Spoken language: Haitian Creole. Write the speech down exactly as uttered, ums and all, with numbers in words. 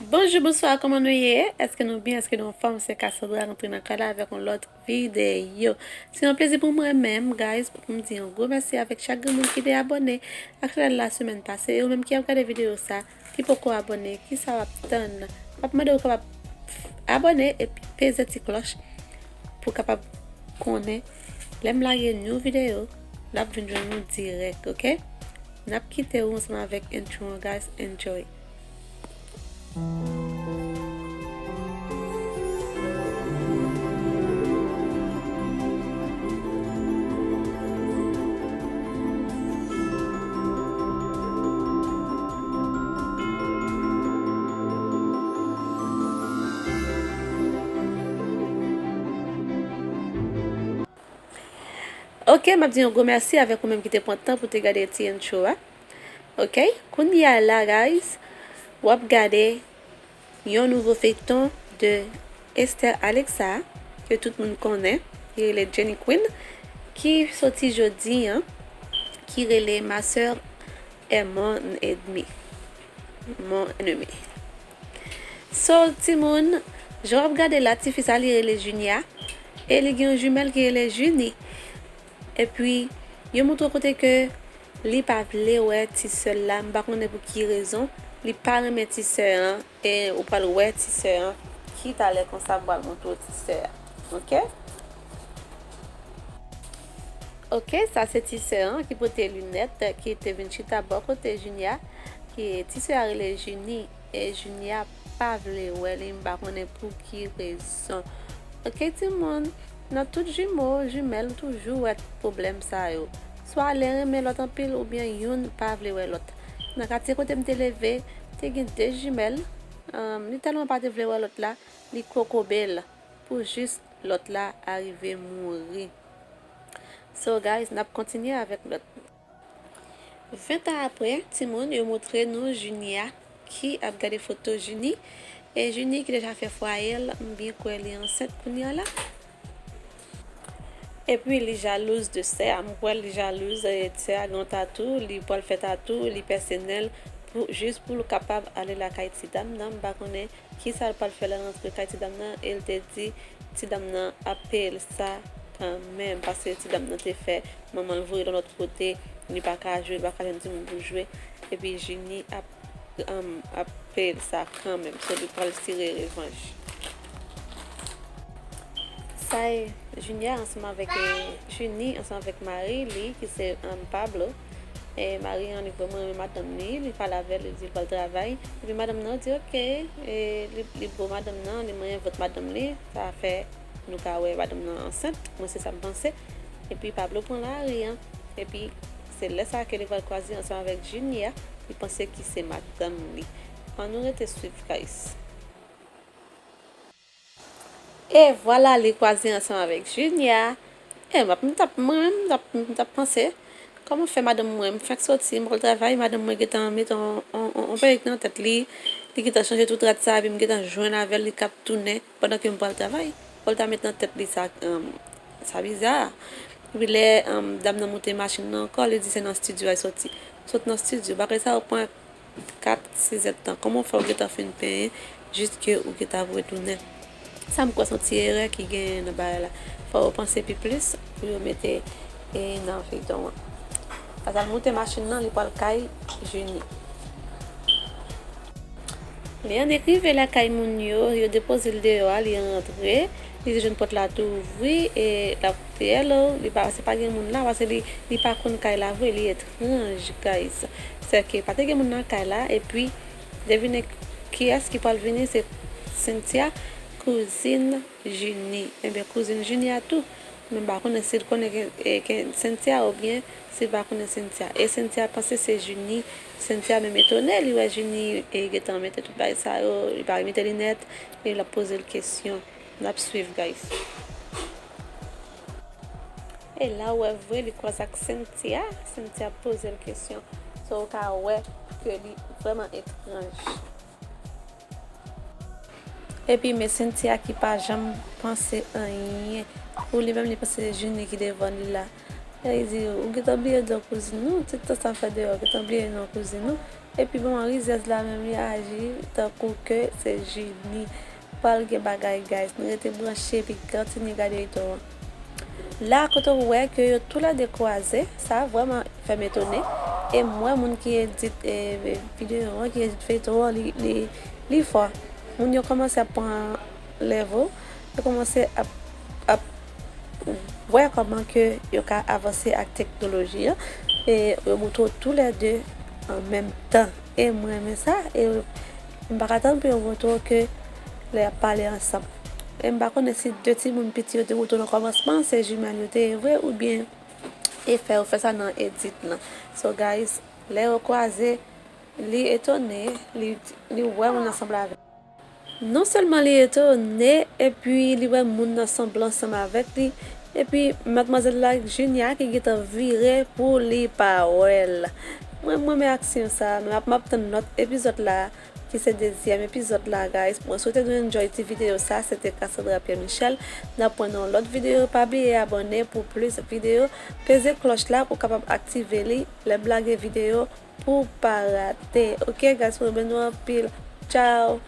Bonjou, bonswa, kòman nou ye? Èske nou byen? Èske nou anfòm? Se Cassandra rantre nan kay la avèk yon lòt videyo. Se yon plezi pou mwen menm, guys, pou m di yon gwo mèsi avèk chak grenn moun ki te abòne ak chanèl la semèn pase. E ou menm ki ap gade videyo sa, ki poko abòne, kisa w ap tann? M ap mande w kapab abòne epi peze ti klòch pou w kapab konnen lè m lage yon videyo, l ap vin jwenn ou dirèk, oke? N ap kite w ansanm avèk intro an, guys. Enjoy. Ok, m ap di yon gwo mèsi avèk ou menm ki te pran tan pou te gade ti intro a. Ok, kounye a la, guys, w ap gade yon nouvo feyton de Esther Alexa, ke tout moun konnen, ki rele Jenny Queen, ki soti jodi an, ki rele Ma sœur est mon ennemi. Mon ennemi. So, timoun, jan w ap gade la, tifi sa, li rele Junia, e li gen yon jimèl ki rele Junie. Epi, yo montre w kote ke li pa vle wè ti sè l la, m pa konnen pou ki rezon, li pa renmen ti sè an, e ou pral wè ti sè an, ki talè konsa m pral montre w ti sè a. Ok? Ok, sa se ti sè an ki pote linèt, ki te vin chita bò kote Junia, ki ti sè a rele Junie, e Junia pa vle wè li, m pa konnen pou ki rezon. Ok, timoun, nan tout jimo, jimèl toujou wè pwoblèm sa yo. Swa l renmen lòt anpil oubyen youn pa vle wè lòt. Nan katye kote m te leve, te gen de jimèl, um, li tèlman pa te vle wè lòt la, li kokobe l pou jis lòt la arive mouri. So, guys, n ap kontinye avèk lòt. Ven tan apre, timoun, yo montre nou Junia ki ap gade foto Junie. E Junie ki deja fè fwaye l, m byen kwè li ansent kounye a la. Epi li jalouz de sè a, m kwè li jalouz, e sè a gen yon tatou, li pral fè tatou, li pèse nen l pou, jis pou l kapab ale lakay ti dam nan, m pa konnen kisa l pral fè lè l rantre kay ti dam nan, e l te di ti dam nan ap peye l sa kanmenm, paske ti dam nan te fè manman l voye l yon lòt kote, li pa ka jwe, li pa ka jwenn timoun pou jwe, epi Junie ap, um, ap peye l sa kanmenm, so li pral tire revanj. Sa e Junia ansanm avèk, e, Junie ansanm avèk mari li, ki se, um, Pablo. E mari an, li vrèman renmen madanm li, li pale avè l, li di l pral travay. Epi madanm nan di, ok, e li, li bo madanm nan, li manyen vant madanm li, sa fè nou ka wè madanm nan ansent, mwen se sa m panse. Epi Pablo pran lari an, epi se lè sa ke li pral kwaze ansanm avèk Junia, li panse ki se madanm li. Ann nou rete swiv, guys. E vwala, li kwaze ansanm avèk Junia. E m ap, m t ap, mwen menm, m t ap, m t ap panse, kòman fè madanm mwen, m fèk soti, m pral travay, madanm mwen gentan met on, on, on, on perik nan tèt li, li gentan chanje tout rad sa, epi m gentan jwenn avè l, li k ap tounen pandan ke m pral travay. Fò l ta met nan tèt li sa, um, sa biza. Epi lè, um, dam nan moute machin nan ankò, li di se nan estidyo a l soti. Sot nan estidyo, bagay sa yo pran kat, sis èdtan. Kòman w fè w gentan fin penyen, jis ke ou gentan ap retounen? Sa m kwè se yon ti erè ki genyen nan bagay la. Fò yo panse pi plis pou yo mete, e, nan feyton an. Paske l moute machin nan, li pral kay Junie. Lè annik rive lakay moun yo, yo depoze l deyò a, li rantre, li te jwenn pòt la tou ouvri, e l ap koute hello, li pa, se pa gen moun la, paske li, li pa konn kay la vre, li etranj, guys. Sèke pa te gen moun nan kay la, epi devine kiyès ki pral vini, se Cynthia, kouzin Junie. Ebyen, kouzin Junie a tou. Men m pa konnen si l konnen ke, e, ke Cynthia oubyen si l pa konnen Cynthia. E Cynthia panse se Junie. Cynthia menm etone, li wè Junie, e, gentan mete tout bagay sa yo, li pa mete linèt, e l ap poze l kesyon. N ap swiv, guys. E la w wè vre, li kwaze ak Cynthia. Cynthia poze l kesyon. So, ou ka wè ke li vrèman etranj. Epi, men Cynthia ki pa janm panse anyen. Pou li menm, li panse se Junie ki devan li la. E li di, ou gentan bliye non kouzin ou? Tout tan sa fè deyò, ou gentan bliye non kouzin ou? Epi bon, rizèz la menm li aji tankou ke se jeni. Pral gen bagay, guys. Nou rete branche epi kontinye gade Eto an. La kote w wè ke yo toulède kwaze, sa vrèman fè m etone. E m wè moun ki edit e, videyo an, ki edit feyton an, li, li, li fò. Moun yo kòmanse ap pran level, yo kòmanse ap, ap wè kòman ke yo ka avanse ak teknoloji an. E yo montre w toulède an menm tan. E mwen renmen sa. E m pa ka tann pou yo montre w ke lè y ap pale ansanm. E m pa konnen si de timoun piti yo te montre w nan kòmansman, se jimèl yo te ye vre, oubyen e fè yo fè sa nan edit lan. So, guys, lè yo kwaze, li etone, li, li wè moun nan sanble avè l. Non sèlman li etone, epi li wè moun nan sanble ansanm avèk li, epi madmwazèl la, Junia, ki gentan vire pou li pa wè l. Mwen, mwen renmen aksyon sa, men m ap, m ap tann lòt epizòd la, ki se dezyèm epizòd la, guys. Mwen swete nou enjoy ti videyo sa, se te Cassandra Pierre Michel. N ap wè nan yon lòt videyo, pa bliye abòne pou plis videyo, peze klòch la pou w kapab aktive li lè m lage videyo pou w pa rate. Ok, guys, mwen renmen nou anpil. Tchao!